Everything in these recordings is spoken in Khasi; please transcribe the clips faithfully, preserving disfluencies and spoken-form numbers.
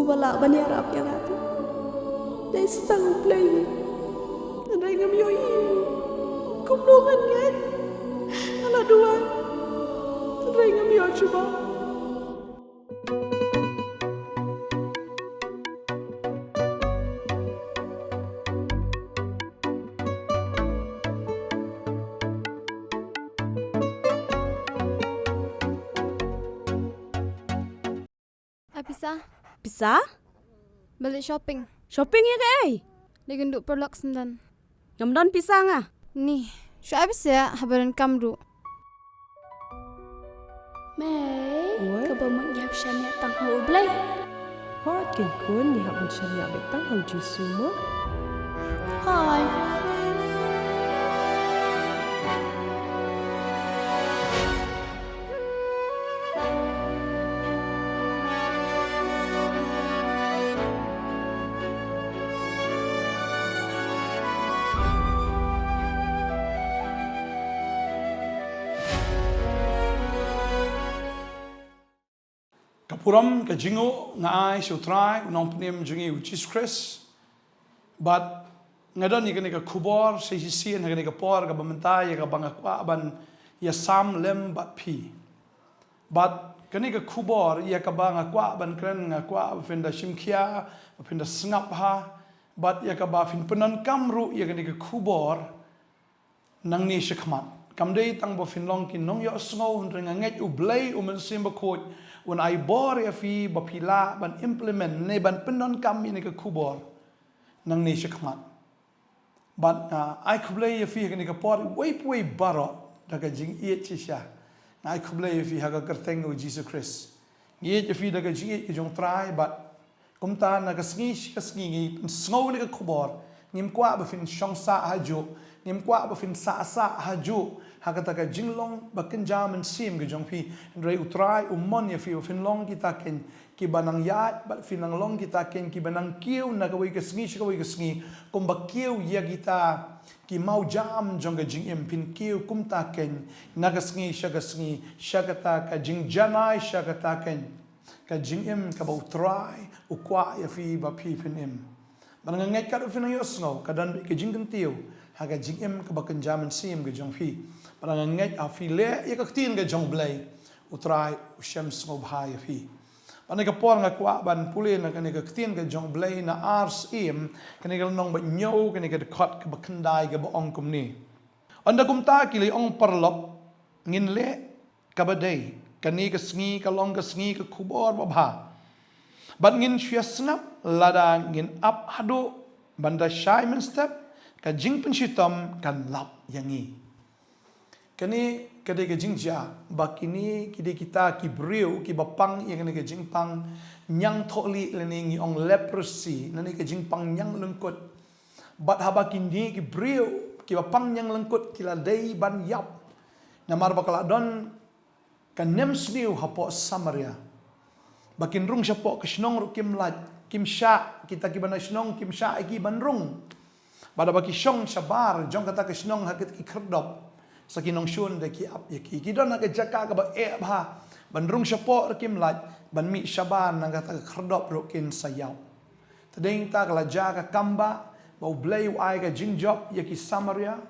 Uba lah ban ïarap ïa nga te dei sa tang U Blei. Hynrei ngam ïohi kumno ngan ngeit. Nga la duwai hynrei ngam ïoh jubab. Ai pisa. Pisa? Ba leit shopping. Shopping ïa kaei? Leit kynduh paralok syndon. Ngam don pisa nga. Ni, shu ai pisa haba donkam ruh. Mei, oi, kaba mut ngi hap shaniah tang ha U Blei. Hooid keiñ khun, ngi hap ban shaniah beit tang ha U Jisu mo. Hooid. Ka burom, ka jingnguh nga ai sha U Trai, U Nongpynim jong ngi U Jisu Khrist. Bad nga don ïa kane ka khubor sa shisien ha kane ka por kaba mynta ïa kaba nga kwah ban ïasam lem bad phi. Bad kane ka khubor ïa kaba nga kwah ban kren, nga kwah ba phin da shim khia, ba phin da sngap ha. Bad ïa kaba phin pyndonkam ruh ïa kane ka khubor nangne shakhmat. Kam dei tang ba phin long ki nongïohsngew, hynrei nga ngeit U Blei U Mynsiem Bakhuid un ai bor ïa phi ba phi lah ban implement ne ban pyndonkam ïa kane ka khubor nangne shakhmat. Bad nga ai khublei ïa phi ha kane ka por iwei pa iwei baroh da ka jingïeit shisha. Nga ai khublei ïa phi ha ka kyrteng U Jisu Khrist. Nga ïeit ïa phi da ka jingïeit ka jong U Trai bad kumta na ka sngi sha ka sngi ngi pynsngew ïa ka khubor. Ngim kwah ba phin shong sah hajuh, ngim kwah ba phin sah sah hajuh ha kata ka jinglong ba kynja mynsiem ka jong phi. Hynrei U Trai u mon ïa phi ba phin long kita keiñ kiba nang ïaid bad phin nang long kita keiñ kiba nang kiew na kawei ka sngi sha kawei ka sngi, kumba kiew ïa kita ki mawjam jong ka jingim, phin kiew kumta keiñ na ka sngi sha ka sngi, sha kata ka jingjanai, sha kata keiñ ka jingim kaba U Trai u kwah ïa phi ba phi phin im. Bad nga ngeit katba phi nang ïohsngew ka don ka jingkyntiew ha ka jingim kaba kynja mynsiem ka jong phi. Bad nga ngeit ha phi leh ïa ka ktien ka jong U Blei, U Trai u shem sngewbha ïa phi. Bad ha kane ka por nga kwah ban pule na kane ka ktien ka jong U Blei na Ar Syiem, kane ka lynnong ba hynñiew, kane ka dkhot kaba khyndai kaba ong kumne. Ynda kumta ki la ong, paralok, ngin leh kaba dei. Kane ka sngi ka long ka sngi ka khubor babha. Bad ngin shu ïasngap lada ngin ap haduh ban da shai mynstep, ka jingpynshitom kan lap ïa ngi. Kane ka dei ka jingjia ba kine ki dei kita ki briew kiba pang ïa kane ka jingpang ñiangthohlieh lane ngi ong leprosy, lane ka jingpang ñianglyngkut. Bad haba kine ki briew kiba pang ñianglyngkut ki la dei ban ïap. Namar ba ka la don ka nemsniew hapoh Samaria ba kin rung shapoh ka shnong ruh kim lait, kim shah, kita kiba na shnong kim shah ïa ki ban rung. Bad haba ki shong shabar jong kata ka shnong ha kita ki khyrdop, sa ki nongshun da ki ap ïa ki. Ki don ha ka jaka kaba eh bha, ban rung shapoh ruh kim lait, ban mih shabar na kata ka khyrdop ruh kin sa ïap. Te dei hangta ka la jia ka kambah ba U Blei u ai ka jingjop ïa ki Samaria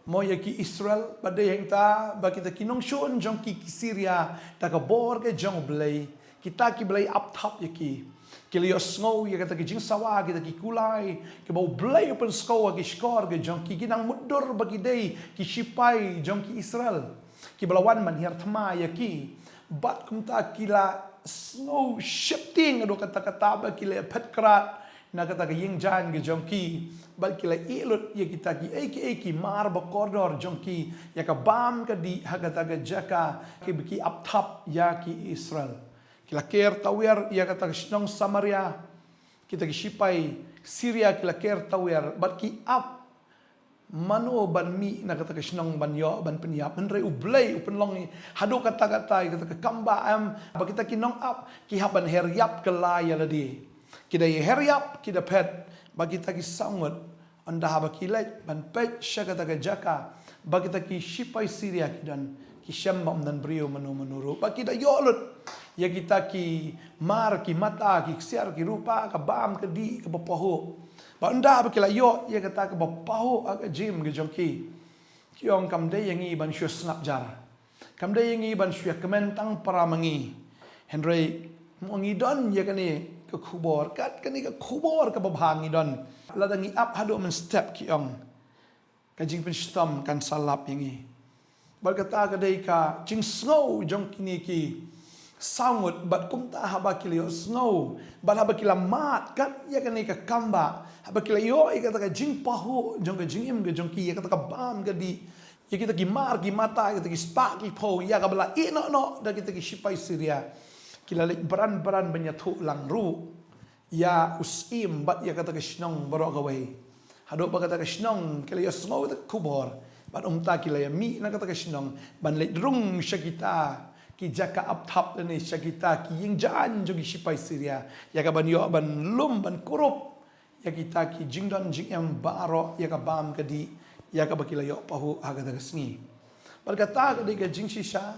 mo ïa ki Israel, bad dei hangta ba kita ki nongshun jong ki, ki Syria, da ka bor ka jong U Blei, kita kiba la ïap thap ïa ki, ki la ïohsngew ïa kata ki jingsawa, kita ki kulai kiba U Blei u pynsngew ha ki shkor ka jong ki, ki nang mutdur ba ki dei ki shipai jong ki Israel kiba la wan ban hiar thma ïa ki. Bad kumta ki la sngew sheptieng haduh katta katta ba ki la phet krad na kata ka ïing jaiñ ka jong ki. Bad ki la ïeh lut ïa kita kiei kiei ki mar ba kordor jong ki, ïa ka bam ka dih ha kata ka jaka kiba ki ap thap ïa ki Israel. Ki la ker tawiar ïa kata ka shnong Samaria. Kita ki shipai Syria ki la ker tawiar bad ki ap mano ban mih na kata ka shnong ban ïoh ban pynïap. Hynrei U Blei u pynlong ïa haduh katta katta ïa kata ka kambah, em, ba kita ki nongap ki hap ban her ïap kylla ïa lade. Ki da ïa her ïap, ki da phet, ba kita ki saw ngut. Ynda haba ki leit ban peit sha kata ka jaka ba kita ki shipai Syria ki don, Ki shem ba ym don briew mano mano ruh. Ba ki da ïoh lut ïa kita ki mar, ki mata, ki ksiar, ki rupa, ka bam ka dih, kaba pahuh. Ba ynda ba ki la ïoh ïa kata kaba pahuh ha ka jingim ka jong ki, ki ong kam dei ïa ngi ban shu sngap jar. Kam dei ïa ngi ban shu ïa kmen tang para ma ngi. Hynrei mo ngi don ïa kane ka khubor, kat kane ka khubor kaba bha ngi don. Lada ngi ap haduh mynstep, ki ong, ka jingpynshitom kan sa lap ïa ngi. Bad kata ka dei ka jingsngew jong kine ki saw ngut, bad kumta haba ki la ïohsngew, bad haba ki la mad kat ïa kane ka kambah, haba ki la ïoh ïa kata ka jingpahuh jong ka jingim ka jong ki, ïa kata ka bam ka dih, ïa kita ki mar ki mata, ïa kita ki spah ki phew, ïa kaba la ïeh noh noh da kita ki shipai Syria, ki la leit bran bran ban ïathuh lang ruh ïa u syiem bad ïa kata ka shnong baroh kawei. Haduh ba kata ka shnong ki la ïohsngew ïa kata ka khubor, bad kumta ki la ïa mih na kata ka shnong ban leit rung sha kita ki jaka ap thap lane sha kita ki ïing jaiñ jong ki shipai Syria, ïa kaban ïoh ban lum, ban kurup ïa kita ki jingdon jingem baroh, ïa ka bam ka dih, ïa kaba ki la ïoh pahuh ha kata ka sngi. Bad kata ka dei ka jingshisha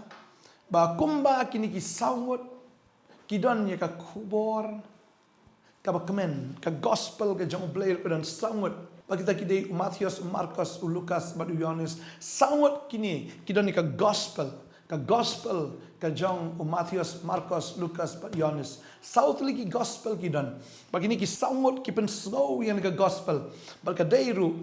ba kumba kine ki saw ngut ki don ïa ka khubor kaba kmen, ka gospel ka jong U Blei ruh ka don saw ngut. Ba kita ki dei u Mathaios, u Markos, u Lukas bad u Ïohannes. Saw ngut kine ki don ïa ka gospel. Ka gospel ka jong u Mathaios, Markos, Lukas bad Ïohannes. Saw tylli ki gospel ki don. Ba kine ki saw ngut ki pynsngew ïa kane ka gospel. Bad ka dei ruh,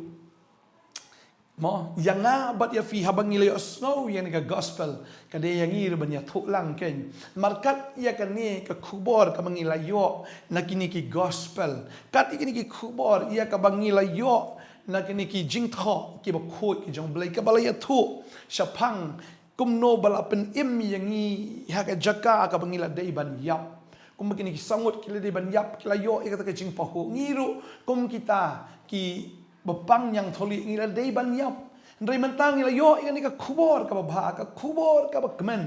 mo, ïa nga bad ïa phi, haba ngi la ïohsngew ïa kane ka gospel, ka dei ïa ngi ruh ban ïathuh lang, keiñ. Namar kat ïa kane ka khubor kaba ngi la ïoh na kine ki gospel, kat ïa kine ki khubor ïa kaba ngi la ïoh na kine ki jingthoh kiba khuid ki jong U Blei, kaba la ïathuh shaphang kumno ba la pynim ïa ngi ha ka jaka kaba ngi la dei ban ïap. Kumba kine ki saw ngut ki la dei ban ïap, ki la ïoh ïa kata ka jingpahuh. Ngi ruh kum kita kiba pang ñiangthylli, ngi la dei ban ïap. Hynrei mynta ngi la ïoh ïa kane ka khubor kaba bha, ka khubor kaba kmen.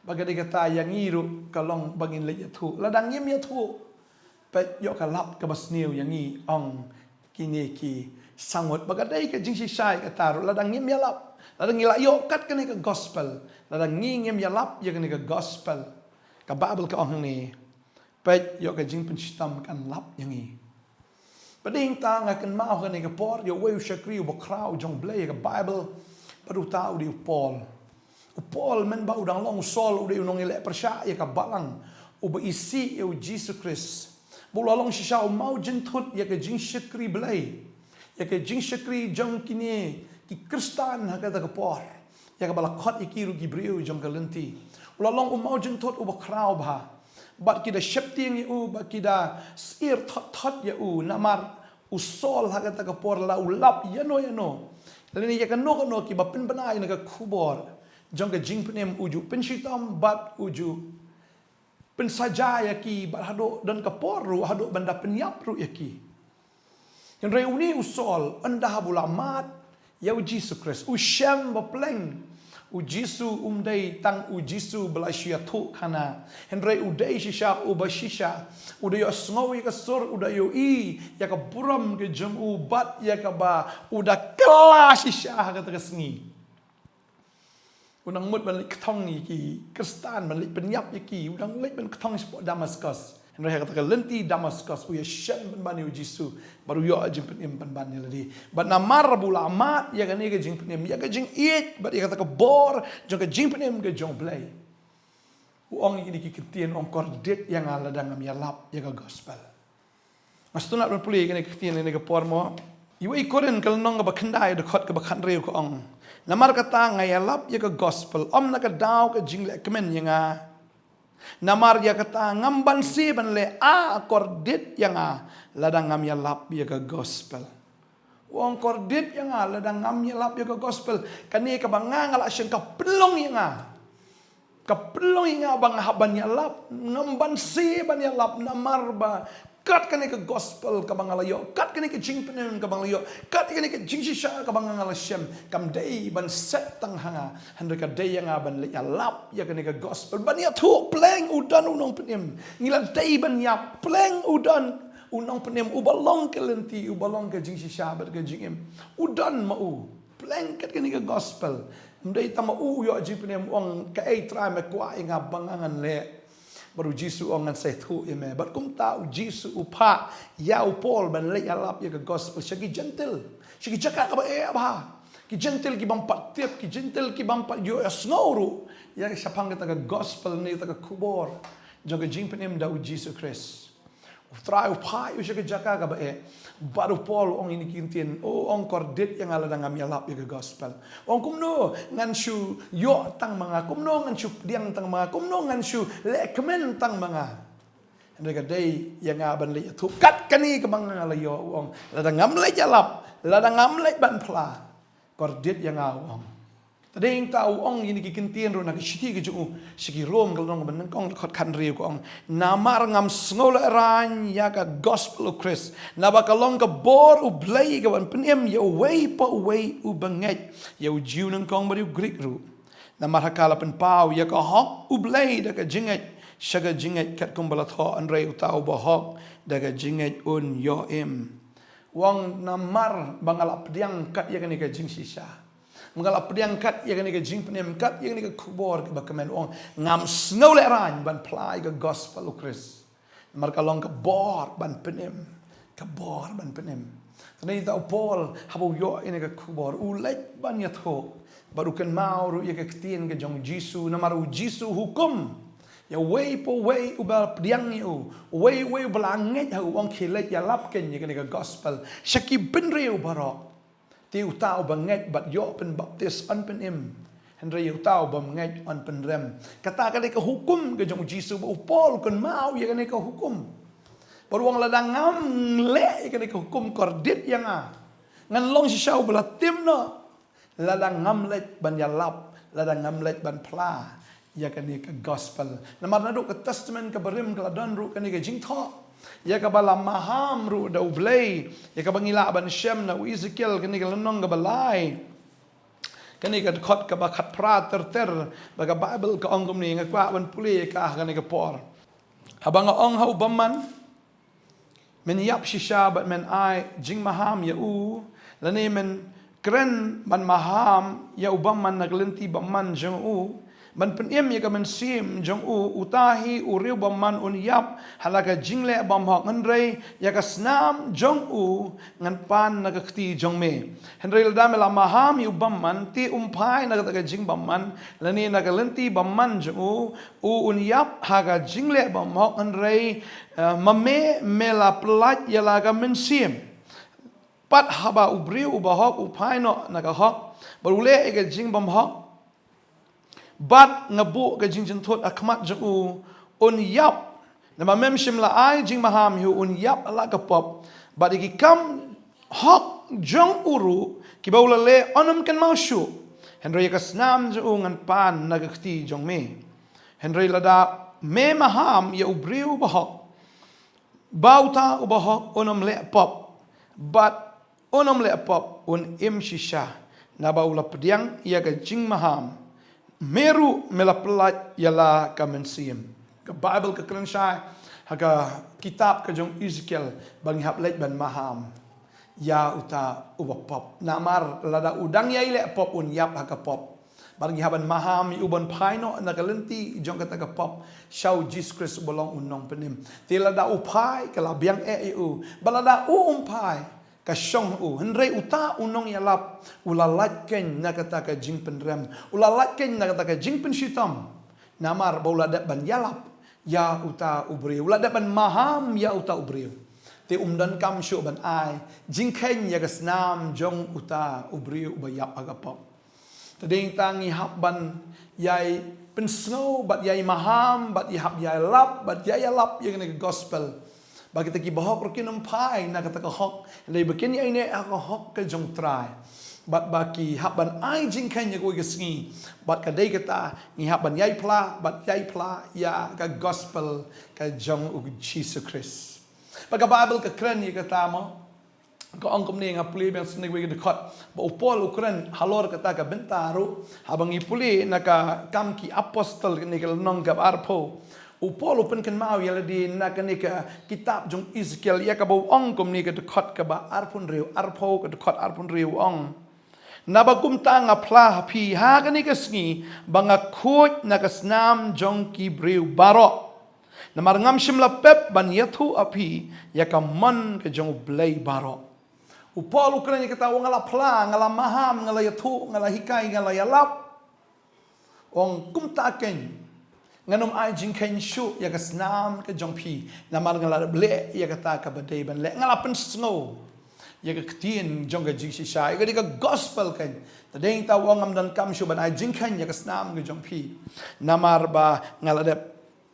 Ba ka dei kata, ïa ngi ruh ka long ba ngin leit ïathuh. Lada ngim ïathuh, peit, ïoh ka lap kaba sniew ïa ngi, ong kine ki saw ngut. Ba ka dei ka jingshisha ïa kata ruh, lada ngim ïalap, lada ngi la ïoh kat kane ka gospel, lada ngi ngim ïalap ïa kane ka gospel, ka Baibl ka ong hangne, peit, ïoh ka jingpynshitom kan lap ïa ngi. Bad hangta nga kynmaw ha kane ka por ïa uwei u shakri uba khraw jong U Blei ha ka Baibl, bad uta u dei u Paul. U Paul, mynba u dang long u Saul, u dei u nongïaleh pyrshah ïa ka balang, uba isih ïa U Jisu Khrist. Ba u la long shisha u mawjynthut ïa ka jingshakri Blei, ïa ka jingshakri jong kine ki Khristan ha kata ka por, ïa kaba la khot ïa ki ruh ki briew jong ka lynti. U la long u mawjynthut uba khraw bha. Bad ki da sheptieng ïa u, bad ki da sheptieng thot thot ïa u, namar u Saul ha kata ka por la u lap ïano ïano, lane ïa kano kano kiba pynbna ïa kane ka khubor jong ka jingpynim, u ju pynshitom bad u ju pynsaja ïa ki, bad haduh don ka por ruh haduh ban da pynïap ruh ïa ki. Hynrei une u Saul, ynda haba u la mad ïa U Jisu Khrist, u shem ba pleng U Jisu um dei tang U Jisu ba la shu ïathuhkhana, hynrei u dei shisha uba shisha. U da ïohsngew ïa ka sur, u da ïohi ïa ka burom ka jong u bad ïa kaba u da kylla shisha ha kata ka sngi. U nang mut ban leit kthong ïa ki Khristan, ban leit pynïap ïa ki, u dang leit ban kthong shapoh Damaskos. Hynrei ha kata ka lynti Damaskos u ïashem pynban ïa U Jisu, bad u ïoh jingpynim pynban ïa lade. Bad namar ba u la mad ïa kane ka jingpynim, ïa ka jingïeit bad ïa kata ka bor jong ka jingpynim ka jong U Blei, u ong ïa kine ki ktien, u ong, kordit ïa nga lada ngam ïalap ïa ka gospel. Nga sngewtynnat ban pule ïa kane ka ktien ha kane ka por mo. Uwei Korinth ka lynnong kaba khyndai, dkhot kaba khathynriew ka ong, namar kata nga ïalap ïa ka gospel, ym na ka daw ka jingleh kmen ïa nga. Namar ïa kata ngam banse ban leh, a kordit ïa nga lada ngam ïalap ïa ka gospel. U ong, kordit ïa nga lada ngam ïalap ïa ka gospel. Kane kaba nga nga la shem ka pynlong ïa nga. Ka pynlong ïa nga ba nga hap ban ïalap, ngam banse ban ïalap, namar ba kat kane ka gospel kaba nga la ïoh, kat kane ka jingpynim kaba nga la ïoh, kat kane ka jingshisha kaba nga nga la shem, kam dei ban set tang ha nga, hynrei ka dei ïa nga ban leit ïalap ïa kane ka gospel, ban ïathuh, pleng u don u nongpynim. Ngi la dei ban ïap, pleng u don u nongpynim, uba long ka lynti, uba long ka jingshisha bad ka jingim. U don ma u, pleng kat kane ka gospel. Ym dei tang ma u ïoh jingpynim, u ong, kaei Trai me kwah ïa nga ba ngan leh? Bad u Jisu u ong, ngan sa ïathuh ïa me. Bad kumta u Jisu u phah ïa u Paul ban leit ïalap ïa ka gospel sha ki Jentil, sha ki jaka kaba eh bha. Ki Jentil ki bym pat tip, ki Jentil ki bym pat ïohsngew ruh ïa shaphang kata ka gospel ne kata ka khubor jong ka jingpynim da u Jisu Khrist. U Trai u phah ïa u sha ka jaka kaba eh. Bad u Paul u ong ïa kine ki ktien, u ong, kordit ïa nga lada ngam ïalap ïa ka gospel. U ong, kumno ngan shu ïoh tang ma nga, kumno ngan shu pdiang tang ma nga, kumno ngan shu lehkmen tang ma nga? Hynrei ka dei ïa nga ban leit ïathuh kat kane kaba nga la ïoh, u ong, lada ngam leit ïalap, lada ngam leit ban phla, kordit ïa nga, u ong. Te dei nangta u ong ïa kine ki ktien ruh na ka shithi ka jong u sha ki Rom ka lynnong kaba nyngkong, dkhot khathynriew, ka ong, namar ngam sngewlehraiñ ïa ka gospel u Khrist, naba ka long ka bor u Blei ka ban pynim ïa uwei pa uwei uba ngeit, ïa u Jiw nyngkong bad ïa u Grik ruh. Namar ha ka la pynpaw ïa ka hok u Blei da ka jingngeit sha ka jingngeit, katkum ba la thoh, hynrei uta uba hok da ka jingngeit un ïoh im. U ong, namar ba nga la pdiang kat ïa kane ka jingshisha, ba nga la pdiang kat ïa kane ka jingpynim, kat ïa kane ka khubor kaba kmen, u ong, ngam sngewlehraiñ ban phla ïa ka gospel u Khrist. Namar ka long ka bor ban pynim, ka bor ban pynim. Te nangta u Paul, haba u ïoh ïa kane ka khubor, u leit ban ïathuh bad u kynmaw ruh ïa ka ktien ka jong u Jisu, namar u Jisu u hukum ïa uwei pa uwei uba pdiang ïa u, uwei uwei uba la ngeit ha u, u ong, khie leit ïalap keiñ ïa kane ka gospel sha ki bynriew baroh. Te uta uba ngeit bad ïoh pynbaptis yn pynim, hynrei uta u bym ngeit yn pynrem. Kata ka dei ka hukum ka jong u Jisu, bad u Paul u kynmaw ïa kane ka hukum. Bad u ong, lada ngam leh ïa kane ka hukum, kordit ïa nga, ngan long shisha uba la tim noh lada ngam leit ban ïalap, lada ngam leit ban phla ïa kane ka gospel. Namar naduh ka Testament kaba rim ka la don ruh kane ka jingthoh ïa kaba la maham ruh da u Blei, ïa kaba ngi lah ban shem na u Ezekiel, kane ka lynnong kaba lai, kane ka dkhot kaba khatphra ter ter, ba ka Baibl ka ong kumne, nga kwah ban pule ïa ka ha kane ka por. Haba nga ong ha u bymman, men ïap shisha bad men ai jingmaham ïa u, lane men kren ban maham ïa u bymman na ka lynti bymman jong u, ban pynim ïa ka mynsiem jong u, uta hi u briew bymman un ïap ha la ka jingleh bymhok, hynrei ïa ka snam jong u ngan pan na ka kti jong me. Hynrei lada me la maham ïa u bymman, te um phai na kata ka jingbymman lane na ka lynti bymman jong u, u un ïap ha ka jingleh bymhok, hynrei, eh, ma me, me la pyllait ïa la ka mynsiem. Pat haba u briew uba hok u phai noh na ka hok, bad u leh ïa ka jingbymhok, bad nga buh ka jingjynthut ha khmat jong u, un ïap. Namar mem shym la ai jingmaham ïa u, un ïap ha la ka pop. Bad ïa ki kam hok jong u ruh kiba u la leh, un ym kynmaw shuh. Hynrei ïa ka snam jong u ngan pan na ka kti jong me. Hynrei lada me maham ïa u briew uba hok, ba uta uba hok un ym leh pop, bad un ym leh pop, un im shisha, naba u la pdiang ïa ka jingmaham. Me ruh me la pyllait ïa la ka mynsiem. Ka Baibl ka kren shai ha ka kitab ka jong Ezekiel ba ngi hap leit ban maham ïa uta uba pop. Namar lada u dang ïai leh pop, un ïap ha ka pop. Bad ngi hap ban maham ïa u ban phai noh na ka lynti jong kata ka pop sha u Jisu Khrist uba long u nongpynim. Te lada u phai, ka la biang eh ïa u. Bad lada u um phai, ka shong ha u. Hynrei uta u nongïalap u la lait keiñ na kata ka jingpynrem, u la lait keiñ na kata ka jingpynshitom. Namar ba u la dep ban ïalap ïa uta u briew, u la dep ban maham ïa uta u briew. Te um donkam shuh ban ai jingkheiñ ïa ka snam jong uta u briew uba ïap ha ka pop. Te dei tang ngi hap ban ïai pynsngew bad ïai maham bad ïa hap ïai lap bad ïai ïalap ïa kane ka gospel. Ba kita kiba hok ruh kin ym phai na kata ka hok, hynrei ba kin ïai neh ha ka hok ka jong u Trai. Bad ba ki hap ban ai jingkheiñ ïa kawei ka sngi. Bad ka dei kata ngi hap ban ïai phla bad ïai phla ïa ka gospel ka jong u Jisu Khrist. Bad ka Baibl ka kren ïa kata mo. Ka ong kumne, nga pule biang sngewbha ïa ka dkhot ba u Paul u kren halor kata ka bynta ruh. Haba ngi pule na ka Kam ki Apostol kane ka lynnong kaba arphew, u Paul u pynkynmaw ïa lade na kane ka kitab jong Ezekiel, ïa kaba u ong kumne, ka dkhot kaba arphew hynriew, arphew, ka dkhot arphew hynriew u ong. Naba kumta nga phla ha phi ha kane ka sngi ba nga khuid na ka snam jong ki briew baroh. Namar ngam shym la pep ban ïathuh ha phi ïa ka mon ka jong U Blei baroh. U Paul u kren ïa kata, u ong nga la phla, nga la maham, nga la ïathuh, nga la hikai, nga la ïalap. U ong kumta kein, ngan ym ai jingkheiñ shuh ïa ka snam ka jong phi, namar nga la leh ïa kata kaba dei ban leh, nga la pynsngew ïa ka ktien jong ka jingshisha, ïa ka dei ka gospel kein. Te dei ta u ong ngam donkam shuh ban ai jingkheiñ ïa ka snam ka jong phi, namar ba nga la dep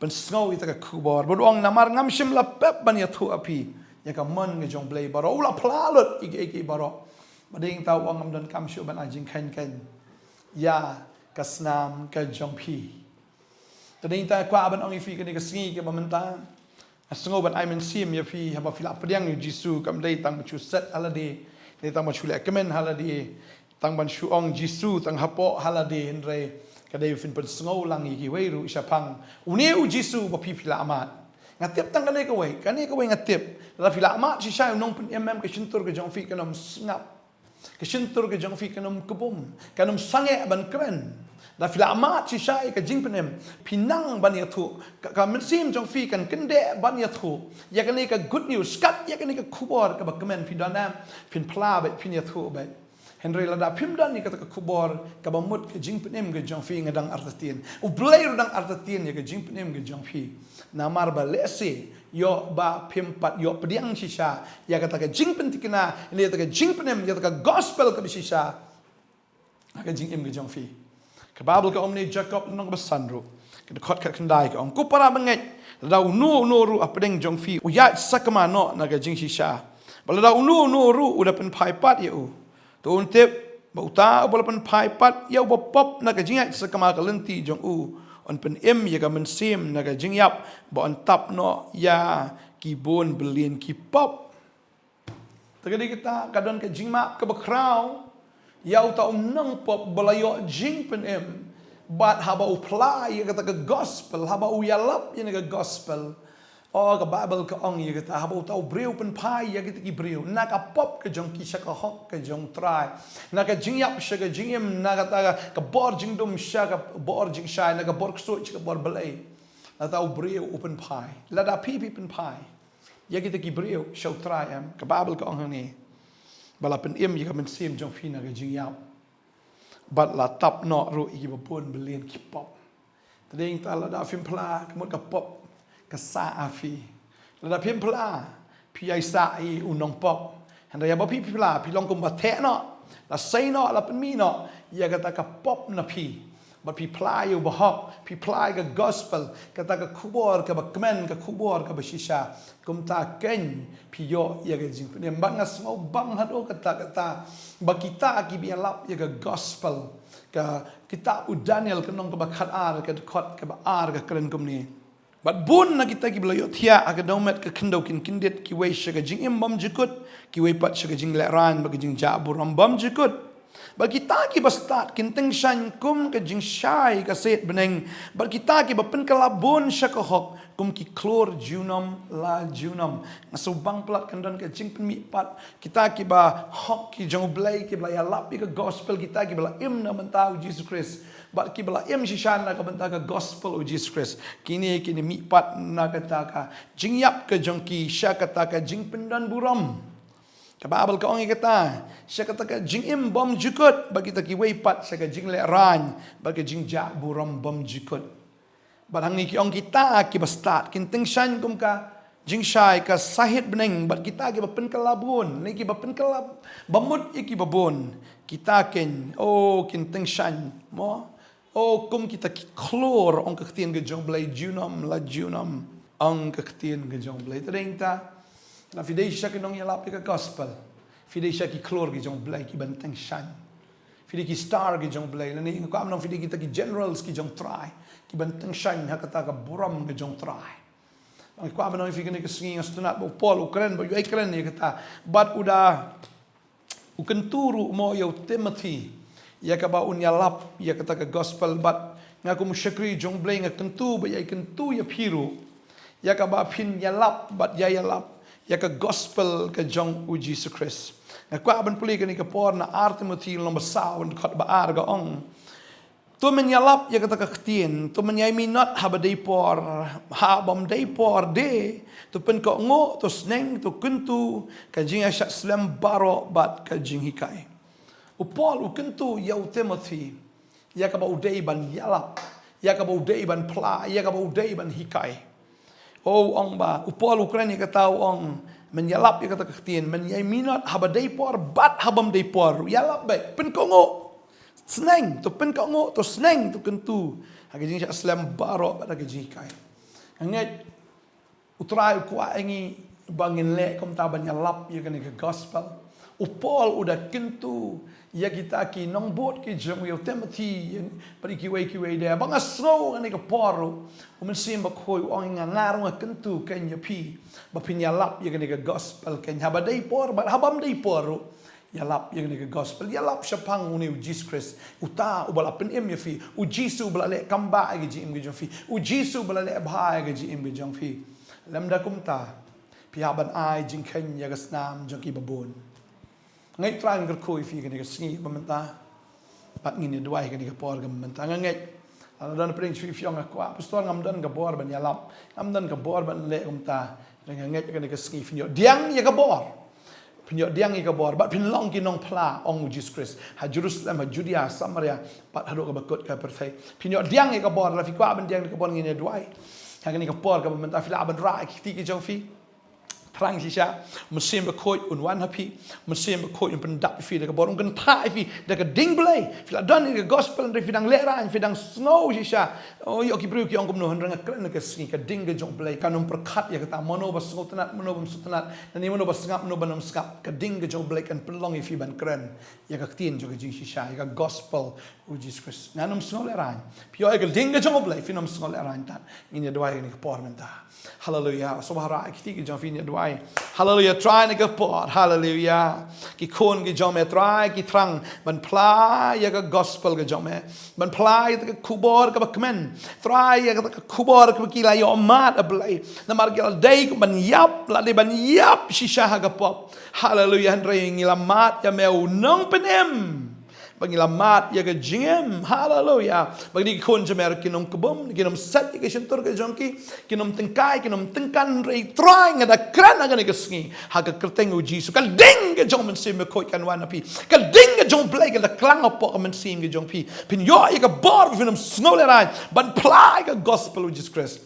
pynsngew ïa ka khubor. Bad u ong namar ngam shym la pep ban ïathuh ha phi ïa ka mon ka jong U Blei baroh, u la phla lut ïa ki, ïa ki baroh. Bad dei ta u ong ngam donkam shuh ban ai jingkheiñ kein ïa ka snam ka jong phi. Te dei ta kwah ban ong ïa phi kane ka sngi kaba mynta, nga sngew ban ai mynsiem ïa phi haba phi la pdiang ïa U Jisu, kam dei tang ba shu set ha lade, dei tang ba shu leh kmen ha lade, tang ban shu ong Jisu tang hapoh ha lade, hynrei ka dei phin pynsngew lang ïa kiwei ruh shaphang une U Jisu ba phi phi la mad. Nga tip tang kane kawei, kane kawei nga tip. Lada phi la mad shisha ïa u Nongpynim, ka shyntur ka jong phi kan ym sngap. Ka shyntur ka jong phi kan ym kbum, kan ym sangeh ban kren. Lada phi la mad shisha ïa ka jingpynim, phi nang ban ïathuh. Ka, ka mynsiem jong phi kan kyndeh ban ïathuh ïa kane ka good news, kat ïa kane ka khubor kaba kmen. Phi don em, phin phla beit, phin ïathuh beit. Hynrei lada phim don ïa kata ka khubor kaba mut ka jingpynim ka jong phi, nga dang artatien, U Blei ruh dang artatien ïa ka jingpynim ka jong phi. Namar ba lehse ïoh ba phim pat ïoh pdiang shisha ïa kata ka jingpynthikna, ïa kata ka jingpynim, ïa kata ka gospel kaba shisha ha ka jingim ka jong phi. Ka Baibl ka ong ne, Jakob lynnong kaba san ruh, ka dkhot khatkhyndai ka ong, ko para bangeit, lada uno uno ruh hapdeng jong phi u ïaid sakma noh na ka jingshisha, bad lada uno uno ruh u da pynphai pat ïa u, to un tip ba uta uba la pynphai pat ïa uba pop na ka jingïaid sakma ka lynti jong u, un pynim ïa ka mynsiem na ka jingïap, ba un tap noh ïa ki bun byllian ki pop. Te ka dei kata, ka don ka jingmap kaba khraw ïa uta u nongpop ba la ïoh jingpynim bad haba u phla ïa kata ka gospel, haba u ïalap ïa kane ka gospel. O, ka Baibl ka ong ïa kata, haba uta u briew u pynphai ïa kita ki briew na ka pop ka jong ki sha ka hok ka jong U Trai, na ka jingïap sha ka jingim, na kata ka, ka bor jingdum sha ka bor jingshai, na ka bor ksuid sha ka bor blei, lada u briew u pynphai, lada phi phi pynphai ïa kita ki briew sha U Trai, em, ka Baibl ka ong hangne ba la pynim ïa ka mynsiem jong phi na ka jingïap, bad la tap noh ruh ïa kiba bun byllian ki pop. Te dei ta lada phim phla, ka mut ka pop ka sah ha phi. Lada phim phla, phi ïai sah ïa u nongpop. Hynrei haba phi phla, phi long kumba theh noh, la sei noh, la pynmih noh ïa kata ka pop na phi. Bad phi phla ïa u bahok, phi phla ïa ka gospel, kata ka khubor kaba kmen, ka khubor kaba shisha. Kumta kein phi ïoh ïa ka jingpynim. Bad nga sngewbang haduh katta katta ba kita kiba ïalap ïa ka gospel, ka kitab u Daniel ka lynnong kaba khatar, ka dkhot kaba ar ka kren kumne. Bad bun na kita kiba la ïohthiah ha ka dewmet ka khyndew kin kyndit, kiwei sha ka jingim bymjukut, kiwei pat sha ka jinglehrain bad ka jingjah burom bymjukut. Bad kita kiba stad kin tyngshaiñ kum ka jingshai ka sahied bneng, bad kita kiba pynkylla bun sha ka hok kum ki khlur junom la junom. Nga sngewbang palat kan don ka jingpynmih pat, kita kiba hok ki jong U Blei, kiba la ïalap ïa ka gospel, kita kiba la im na ka bynta U Jisu Khrist, bad kiba la im shisha na ka bynta ka gospel U Jisu Khrist, kine kin ïa mih pat na kata ka jingïap ka jong ki sha kata ka jingpyndonburom. Ka Baibl ka ong ïa kata, sha kata ka jingim bymjukut, bad kita kiwei pat sha ka jinglehrain bad ka jingjah burom bymjukut. Bad hangne ki ong kita kiba stad kin tyngshaiñ kum ka jingshai ka sahied bneng, bad kita kiba pynkylla bun, ne kiba pynkylla bamut ïa kiba bun, kita kein, o, kin tyngshaiñ, mo? O, kum kita ki khlur, ong ka ktien ka jong U Blei, junom la junom, ong ka ktien ka jong U Blei. Te dei ta, lada phi dei sha ki nongïalap ïa ka gospel, phi dei sha ki khlur ki jong U Blei kiban tyngshaiñ. Phi dei ki star ki jong U Blei, lane nga kwah ban ong phi dei kita ki generals ki jong U Trai, kiban tyngshaiñ ha kata ka burom ka jong U Trai. Nga kwah ban ong ïa phi kane ka sngi, nga sngewtynnat ba u Paul u kren, ba u ïai kren ïa kata. Bad u da, u kyntu ruh mo ïa u Timothy ïa kaba un ïalap ïa kata ka gospel, bad nga kum u shakri jong U Blei nga kyntu bad ïai kyntu ïa phi ruh ïa kaba phin ïalap bad ïai ïalap ïa ka gospel ka jong U Jisu Khrist. Nga kwah ban pule kane ka por na Ar Timothi lynnong ba saw, dkhot ba ar ka ong: To men ïalap ïa kata ka ktien, to men ïai minot haba dei por, ha bym dei por de, to pynkohnguh, to sneng, to kyntu, ka jingïashah slem baroh bad ka jinghikai. U Paul u kyntu ïa u Timothi ïa kaba u dei ban ïalap, ïa kaba u dei ban phla, ïa kaba u dei ban hikai. O, u ong ba, u Paul u kren ïa kata, u ong: Men ïalap ïa kata ka ktien, men ïai minot haba dei por bad ha bym dei por ruh. Ïalap beit, pynkohnguh. Sneng, to pynkohnguh, to sneng, to kyntu ha ka jingïashah slem baroh bad ha ka jinghikai. Nga ngeit U Trai u kwah ïa ngi ba ngin leh kumta, ban ïalap ïa kane ka gospel. U Paul u da kyntu ïa kita ki nongbud ki jong u, ïa u Timothi, bad ïa kiwei kiwei de. Ba nga sngew kane ka por ruh, U Mynsiem Bakhuid u ong ïa nga, nga ruh nga kyntu kein ïa phi ba phin ïalap ïa kane ka gospel kein, haba dei por bad ha bym dei por ruh. Ïalap ïa kane ka gospel, ïalap shaphang une U Jisu Khrist, uta uba la pynim ïa phi, U Jisu uba la leh kam bha ïa ka jingim ka jong phi, U Jisu uba la leh bha ïa ka jingim ka jong phi. Lymda kumta, phi hap ban ai jingkheiñ ïa ka snam jong kiba bun. Nga ngeit Trai un kyrkhu ïa phi kane ka sngi ba mynta, bad ngin ïa duwai kane ka por ka mynta. Nga ngeit, lada don pyrshah phi ong, nga kwah, Pastor, ngam don ka bor ban ïalap, ngam don ka bor ban leh kumta. Nga ngeit kane ka sngi phin ïoh pdiang ïa ka bor. Phin ïoh pdiang ïa ka bor bad phin long ki nongphla, ong U Jisu Khrist, ha Jerusalem, ha Judea, Samaria, bad haduh kaba kut ka pyrthei. Phin ïoh pdiang ïa ka bor. Lada phi kwah ban pdiang ïa ka bor, ngin ïa duwai ha kane ka por kaba mynta. Phi lah ban rah ïa ki kti ki jong phi. Thrang shisha, Mynsiem Bakhuid un wan ha phi. Mynsiem Bakhuid un pyndap ïa phi da ka bor, un kynthah ïa phi da ka ding Blei. Phi la don ïa ka gospel, hynrei phi dang lehraiñ, phi dang sngew shisha. O, ïoh ki briew ki ong kumno, hynrei nga kren ha ka sngi, ka ding ka jong U Blei kan ym pyrkhat ïa kata, mano ba sngewtynnat, mano bym sngewtynnat, lane mano ba sngap, mano ba ym sngap, ka ding ka jong U Blei kan pynlong ïa phi ban kren ïa ka ktien jong ka jingshisha, ïa ka gospel U Jisu Khrist. Ngan ym sngew lehraiñ. Phi ïoh ïa ka ding ka jong U Blei, phin ym sngew lehraiñ tad. Ngin ïa duwai ïa kane ka por mynta. Haleluya. Sngewbha rah ïa ki kti ki jong phi, ngin ïa duwai. Haleluya. Trai, ha kane ka por, haleluya, ki khun ki jong me, Trai, ki thrang ban phla ïa ka gospel ka jong me, ban phla ïa kata ka khubor kaba kmen. Trai, ïa kata ka khubor kaba ki la ïoh mad, A Blei. Namar ki la dei ban ïap, la dei ban ïap shisha ha ka pop. Haleluya. Hynrei ngi la mad ïa me, U Nongpynim, ba ngi la mad ïa ka jingim. Haleluya. Ba kine ki khun jong me ruh kin ym kbum, kin ym set ïa ka shyntur ka jong ki, kin ym tyngkai, kin ym tyngkan, hynrei Trai, nga da kren ha kane ka sngi ha ka kyrteng U Jisu, ka ding ka jong U Mynsiem Bakhuid kan wan ha phi. Ka ding ka jong U Blei kan da klang hapoh ka mynsiem ka jong phi. Phin ïoh ïa ka bor, phin ym sngew lehraiñ ban phla ïa ka gospel U Jisu Khrist.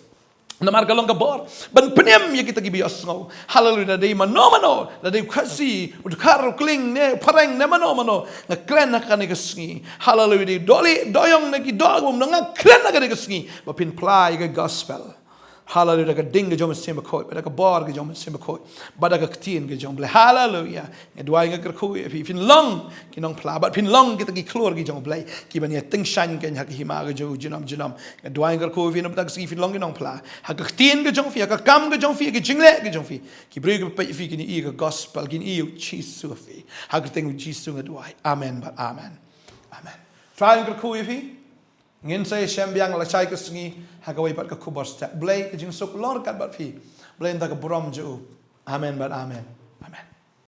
Namar ka long ka bor ban pynim ïa kita kiba ïohsngew. Haleluya. Lada dei mano mano, lada dei u Khasi, u Dkhar, u Kling, ne u Phareng, ne mano mano, nga kren ha kane ka sngi. Haleluya. Dei dohlieh dohïong ne ki doh kaba ym don, nga kren ha kane ka sngi ba phin phla ïa ka gospel. Haleluya. Da ka ding ka jong U Mynsiem Bakhuid, bad da ka bor ka jong U Mynsiem Bakhuid, bad da ka ktien ka jong U Blei. Haleluya. Nga duwai, nga kyrkhu ïa phi, phin long ki nongphla bad phin long kita ki khlur ki jong U Blei, kiban ïa tyngshaiñ kein ha ka hima ka jong U junom junom. Nga duwai, nga kyrkhu ïa phi, na kata ka sngi phin long ki nongphla ha ka ktien ka jong phi, ha ka kam ka jong phi, ha ka jingleh ka jong phi. Ki briew kiba peit ïa phi kin ïohi ïa ka gospel, kin ïohi ïa U Jisu ha phi. Ha ka kyrteng U Jisu nga duwai. Amen bad amen. Amen. Trai un kyrkhu ïa phi. Ngin sa ïashem biang lashai ka sngi ha kawei pat ka khubor step. Blei ka jingsuk long ryngkat bad phi. Blei un da ka burom jong u. Amen bad amen. Amen.